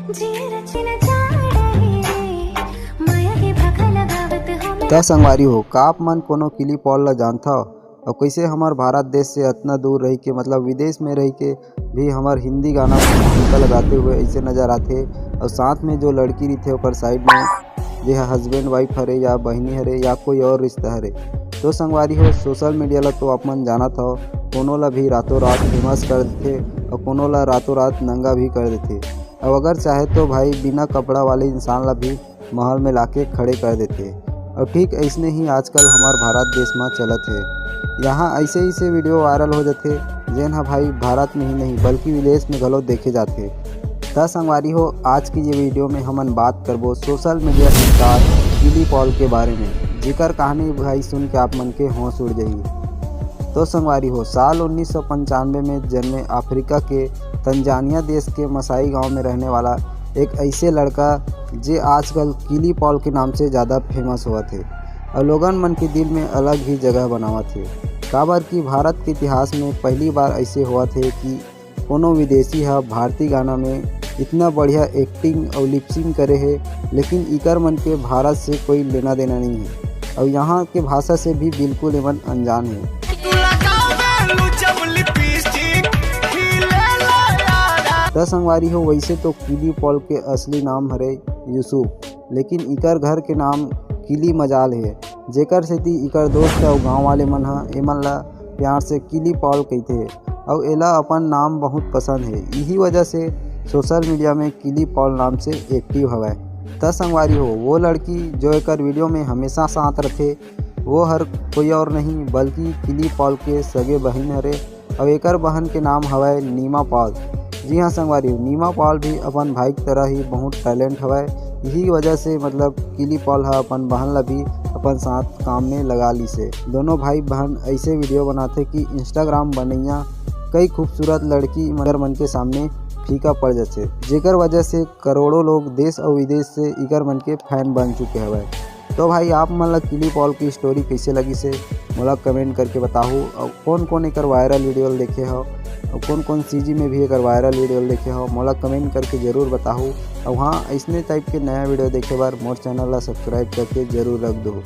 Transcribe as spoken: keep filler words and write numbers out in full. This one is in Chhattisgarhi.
जिए रचिन चाड़े, माया के भाखा लगावत हम। त संगवारी हो, का आप मन कोनो किली पॉल ला जानथव? अउ कइसे हमर भारत देश से अतना दूर रहि के, मतलब विदेश में रहि के भी हमर हिंदी गाना को ठुमका लगाते हुए ऐसे नजर आथे। अउ साथ में जो लड़की रहिथे ओकर साइड में, जे ह हस्बैंड वाइफ हरे या बहिनी हरे या कोई और रिश्ता हरे। तो संगवारी हो, सोशल मीडिया ला तो आप मन जानत हव, कोनो ला भी रातों रात फेमस कर देथे अउ कोनो ला रातों रात नंगा भी कर देथे। अउ अगर चाहे तो भाई बिना कपड़ा वाले इंसान ला भी महल में लाके खड़े कर देथे। अउ ठीक ऐसने ही आजकल हमार भारत देश में चलत हे। यहाँ ऐसे ऐसे वीडियो वायरल हो जाथे, जेन ह भाई भारत में ही नहीं बल्कि विदेश में घलो देखे जाथे। त संगवारी हो, आज की ये वीडियो में हमन बात करबो सोशल मीडिया स्टार किली पॉल के बारे में, जेकर कहानी भाई सुन के आप मन के होश उड़ जाही। तो संगवारी हो, साल उन्नीस सौ पंचानवे में जन्मे अफ्रीका के तंजानिया देश के मसाई गांव में रहने वाला एक ऐसे लड़का, जे आजकल किली पॉल के नाम से ज़्यादा फेमस होवत हे अउ लोगन मन के दिल में अलग ही जगह बनावत हे, काबर कि भारत के इतिहास में पहली बार ऐसे होवत हे कि कोनो विदेशी ह भारतीय गाना में इतना बढ़िया एक्टिंग अउ लिपसिंग करे हे, लेकिन इकर मन के भारत से कोई लेना देना नहीं है। अउ यहाँ के भाषा से भी बिल्कुल एमन अनजान हे। त संगवारी हो, वैसे तो किली पॉल के असली नाम हरे यूसुफ, लेकिन इकर घर के नाम किली मजाल हे, जेकर सेती इकर दोस्त अउ गांव वाले मन ह एमन ला प्यार से किली पॉल कहिथे। अउ एला अपन नाम बहुत पसंद हे, यही वजह से सोशल मीडिया में किली पॉल नाम से एक्टिव हवय। त संगवारी हो, वो लड़की जो एकर वीडियो में हमेशा साथ रथे, वो हर कोई और नहीं बल्कि किली पॉल के सगे बहिन हरे। अउ एकर बहन के नाम हवय नीमा पॉल। जी हाँ संगवारी हो, नीमा पॉल भी अपन भाई की तरह ही बहुत टैलेंट हवय। यही वजह से मतलब किली पॉल ह अपन बहन ला भी अपन साथ काम में लगा लीस हे। दोनों भाई बहन ऐसे वीडियो बनाथे कि इंस्टाग्राम बनैया कई खूबसूरत लड़की मगर मन के सामने फीका पड़ जाथे, जेकर वजह से करोड़ों लोग देश अउ विदेश से इकर मन के फैन बन चुके हवय। तो भाई, आप मन ला किली पॉल की स्टोरी कैसे लगिस हे, मोला कमेंट करके बताहू। अउ कौन कौन एकर वायरल वीडियो ल देखे हो, अउ कौन कौन सीजी में भी एकर वायरल वीडियो ल देखे हो, मोला कमेंट करके जरूर बताहू। अउ हाँ, ऐसने टाइप के नया वीडियो देखे बर मोर चैनल ला सब्सक्राइब करके जरूर रख दो।